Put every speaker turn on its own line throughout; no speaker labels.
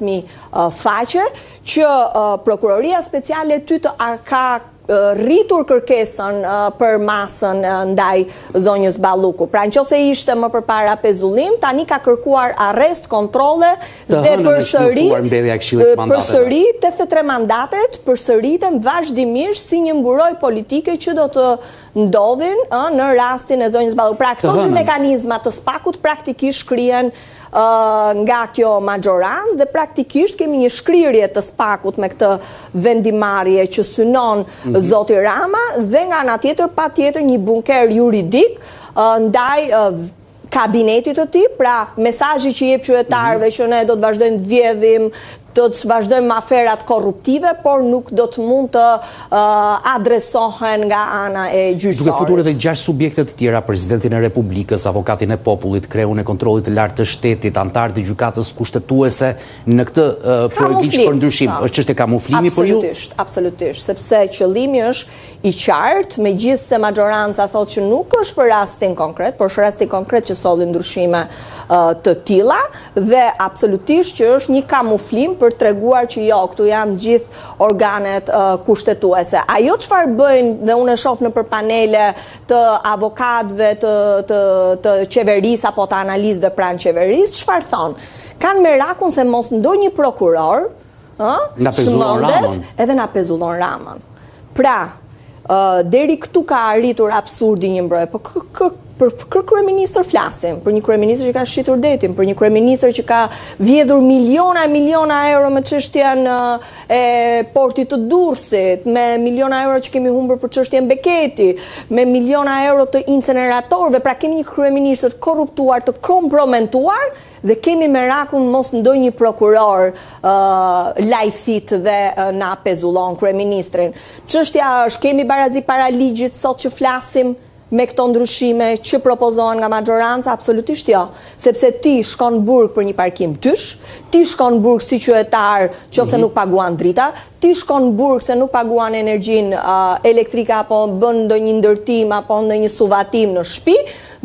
8000 faqe që prokuroria speciale ty të ka rritur kërkesën për masën ndaj zonjës Balluku. Pra në qoftë se ishte më përpara pezullim, tani ka kërkuar arrest, kontrolle dhe përsëri përsëri 83 mandatet përsëriten vazhdimisht si një mburojë politike që do të ndodhin në rastin e zonjës Balluku. Pra këto dy mekanizma të SPAK-ut praktikisht shkrihen nga kjo maxhorancë dhe praktikisht kemi një shkrirje të SPAK-ut me këtë vendimmarrje që synon mhm. zoti Rama dhe nga ana tjetër patjetër një bunker juridik ndaj kabinetit të tij, pra mesazhi që jep qytetarëve mhm. që ne do të vazhdojmë të vjedhim, do të vazhdojmë aferat korruptive, por nuk do të mund të adresohen nga ana e gjyqësorit.
Duke futur edhe 6 subjekte të tjera, presidentin e Republikës, avokatin e popullit, kreun e kontrollit të lartë të shtetit, anëtarë të gjykatës kushtetuese në këtë projektligj për ndryshim. Po. Është çështje kamuflimi për
ju? Absolutisht, absolutisht, sepse qëllimi është i qartë, megjithëse maxhoranca thotë që nuk është për rastin konkret, por është rasti konkret që solli ndryshime të tilla dhe absolutisht që është një kamuflim për të treguar që jo, këtu janë gjithë organet kushtetuese. Ajo çfarë bëjnë dhe unë e shoh nëpër panele të avokatëve të të të qeverisë apo të analistëve pranë qeverisë, çfarë thonë? Kanë merakun se mos ndonjë prokuror
ë, na pezullon
Ramën. Edhe na pezullon Ramën. Pra, deri këtu ka arritur absurdi një mbrojë, po kë, kë, për kë kryeministër flasim, për një kryeministër që ka shitur detin, për një kryeministër që ka vjedhur miliona e miliona euro me çështjen e portit të Durrësit, me miliona euro që kemi humbur për çështjen Beketi, me miliona euro të inceneratorëve, pra kemi një kryeministër të korruptuar, të kompromentuar, Dhe kemi merakun mos ndonjë prokuror lajthit dhe na pezullon kryeministrin. Çështja është kemi barazi para ligjit sot që flasim me këto ndryshime që propozohen nga maxhoranca? Absolutisht jo, sepse ti shkon në burg për një parkim dysh, ti shkon në burg si qytetar qoftë se mhm. nuk paguan drita, ti shkon në burg se nuk paguan energjinë elektrike apo bën ndonjë ndërtim apo ndonjë suvatim në shtëpi,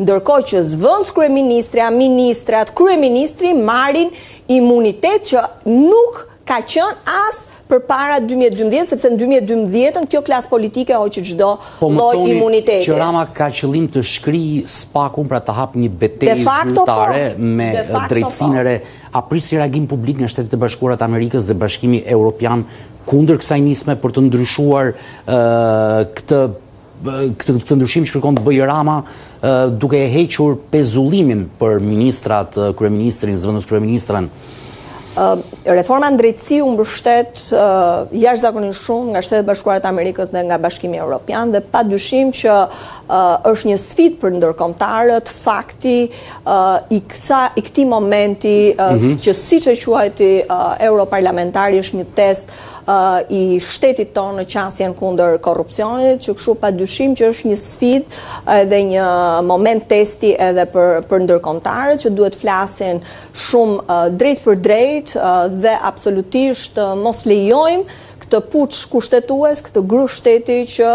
ndërkohë që zëvendëskryeministrja, ministrat, kryeministri marrin imunitet që nuk ka qenë as përpara 2012, sepse në 2012-ën kjo klasë politike hoqi çdo
po
lloj imuniteti.
Po që Rama ka qëllim të shkrijë SPAK-un, pra të hapë një betejë po. zyrtare me drejtësinë e re. A prisni reagim publik nga Shtetet e Bashkuara të Amerikës dhe Bashkimi Europian kundër kësaj nisme për të ndryshuar këtë këtë këtë ndryshim që kërkon të bëjë Rama duke e hequr pezullimin për ministrat, kryeministrin, zëvendëskryeministren?
Reforma në drejtësi u mbështet jashtëzakonisht shumë nga Shtetet e Bashkuara të Amerikës dhe nga Bashkimi Evropian dhe pa dyshim që është një sfidë për ndërkombëtarët fakti i kësa i këtij momenti mm -hmm. që siç e quajti europarlamentari është një test i shtetit tonë në qasjen kundër korrupsionit, që kështu pa dyshim që është një sfidë edhe një moment testi edhe për për ndërkombëtarët që duhet flasin shumë drejtpërdrejt dhe absolutisht mos lejojmë këtë puç kushtetues, këtë grusht shteti që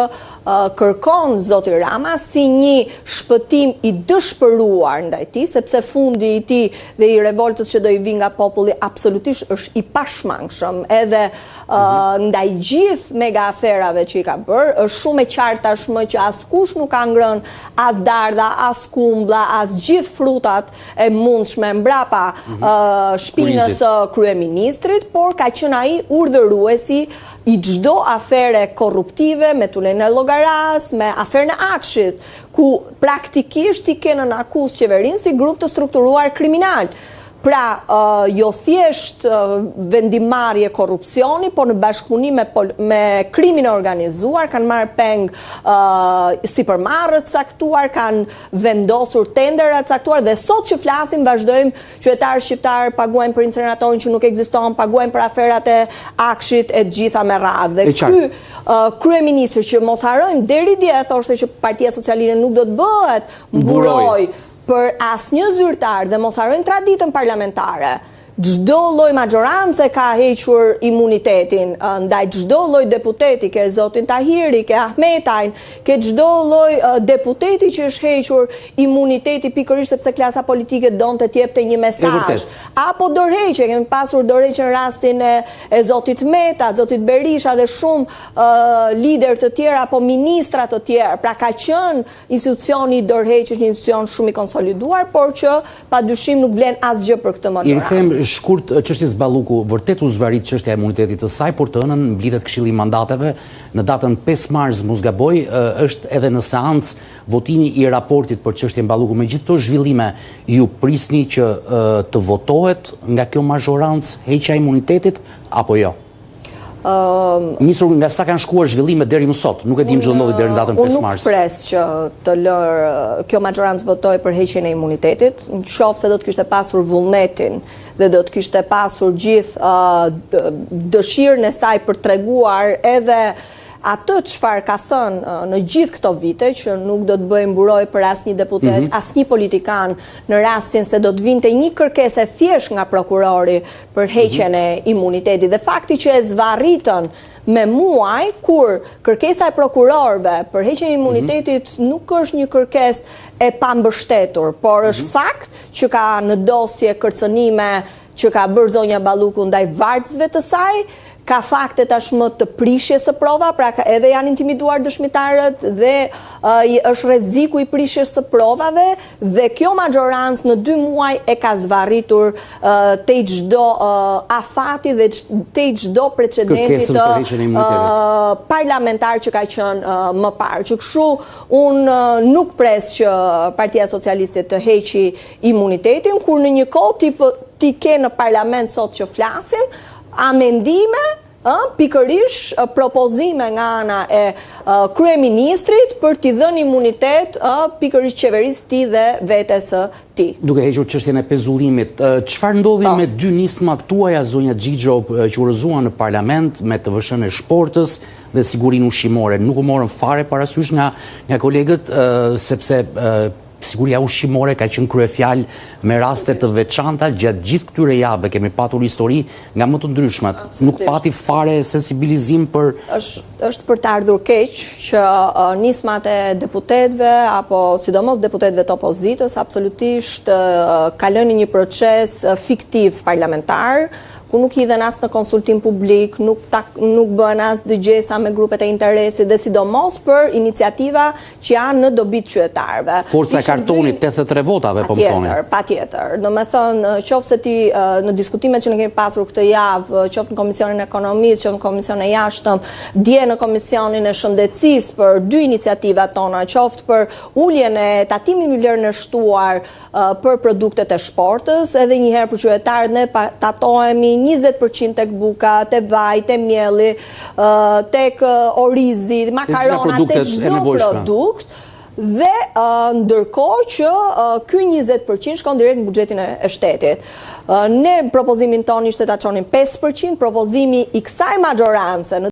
kërkon zoti Rama si një shpëtim i dëshpëruar ndaj tij, sepse fundi i tij dhe i revoltës që do i vijë nga populli absolutisht është i pashmangshëm, edhe mhm. ndaj gjithë mega aferave që i ka bërë, është shumë e qartë tashmë që askush nuk ka ngrënë as dardha, as kumbla, as gjithë frutat e mundshme mbrapa mm -hmm. shpinës së kryeministrit, por ka qenë ai urdhëruesi i çdo afere korruptive me tunelin e Llogarasë, me aferën e AKSHI-t, ku praktikisht ti ke nën akuzë qeverinë si grup të strukturuar kriminal. Pra, jo thjesht vendimmarrje korrupsioni, por në bashkëpunim me, me krimin e organizuar, kanë marrë peng sipërmarrës të caktuar, kanë vendosur tendera të caktuar dhe sot që flasim vazhdojmë qytetarët shqiptarë paguajnë për inceneratorin që nuk ekziston, paguajnë për aferat e AKSHI-t e të gjitha me radhë. Dhe ky kryeministër që mos harrojmë deri dje thoshte që Partia Socialiste nuk do të bëhet mburojë për asnjë zyrtar dhe mos harrojmë traditën parlamentare. Çdo lloj maxhorance ka hequr imunitetin ndaj çdo lloj deputeti, ke zotin Tahiri, ke Ahmetajn, ke çdo lloj deputeti që është hequr imuniteti pikërisht sepse klasa politike donte të jepte një mesazh. Apo dorëheqje, kemi pasur dorëheqje në rastin e, e zotit Meta, zotit Berisha dhe shumë uh, liderë të tjerë apo ministra të tjerë. Pra ka qenë institucioni i dorëheqjes një institucion shumë i konsoliduar, por që pa dyshim nuk vlen asgjë për këtë
maxhorancë. I rikthehem shkurt çështjes Balluku, vërtet u zvarrit çështja e imunitetit të saj, por të hënën mblidhet Këshilli i Mandateve në datën 5 mars, mos gaboj, është edhe në seancë votimi i raportit për çështjen Balluku. Me gjithë këto zhvillime, ju prisni që të votohet nga kjo mazhorancë heqja e imunitetit apo jo? Nisur nga sa kanë shkuar zhvillimet deri më sot, nuk e dimë ç'do ndodhi deri në datën 5
mars. Unë nuk pres që të lërë kjo maxhorancë votojë për heqjen e imunitetit, në qoftë se do të kishte pasur vullnetin dhe do të kishte pasur gjithë dëshirën e saj për treguar edhe atë çfarë ka thënë në gjithë këto vite që nuk do të bëhej mburojë për asnjë deputet, mm -hmm. asnjë politikan në rastin se do të vinte një kërkesë e thjeshtë nga prokurori për heqjen e imunitetit dhe fakti që e zvarritën me muaj kur kërkesa e prokurorëve për heqjen e imunitetit mhm. nuk është një kërkesë e pambështetur, por është mhm. fakt që ka në dosje kërcënime që ka bërë zonja Balluku ndaj vartësve të saj, ka fakte tashmë të prishjes së prova, pra edhe janë intimiduar dëshmitarët dhe është rreziku i prishjes së provave dhe kjo maxhorancë në dy muaj e ka zvarritur tej çdo afati dhe tej çdo precedenti të parlamentar që ka qenë më parë. Që kështu unë nuk pres që Partia Socialiste të heqi imunitetin, kur në një kohë ti, ti ke në parlament sot që flasim, amendime, ë, pikërisht propozime nga ana e kryeministrit për t'i dhënë imunitet, ë, pikërisht qeverisë tij dhe vetes së
tij. Duke hequr çështjen e pezullimit, çfarë ndodhi po. me dy nismat tuaja zonja Xhixho që u rrëzuan në parlament me TVSH-në e shportës dhe sigurinë ushqimore? Nuk u morën fare parasysh nga nga kolegët sepse Siguria ushqimore ka qenë kryefjalë me raste të veçanta gjatë gjithë këtyre javëve kemi patur histori nga më të ndryshmet. Nuk pati fare sensibilizim
për është është për të ardhur keq që nismat e deputetëve apo sidomos deputetëve të opozitës absolutisht kalojnë një proces fiktiv parlamentar ku nuk hidhen as në konsultim publik, nuk tak, nuk bëhen as dëgjesa me grupet e interesit dhe sidomos për iniciativa që janë në dobi të
qytetarëve. Forca e kartonit 83 votave, po më
thoni. Patjetër, Domethënë, qoftë se ti në diskutimet që ne kemi pasur këtë javë, qoftë në Komisionin e Ekonomisë, qoftë në Komisionin e Jashtëm, dje në Komisionin e Shëndetësisë për dy iniciativat tona, qoftë për uljen e tatimit mbi vlerën e shtuar për produktet e shportës, edhe një herë për qytetarët ne tatohemi 20% tek buka, te vaji, te mielli, tek orizi, makarona, tek çdo produkt dhe ndërkohë që ky 20% shkon direkt në buxhetin e shtetit. Ne propozimin tonë ishte ta çonim 5%, propozimi i kësaj maxhorance në.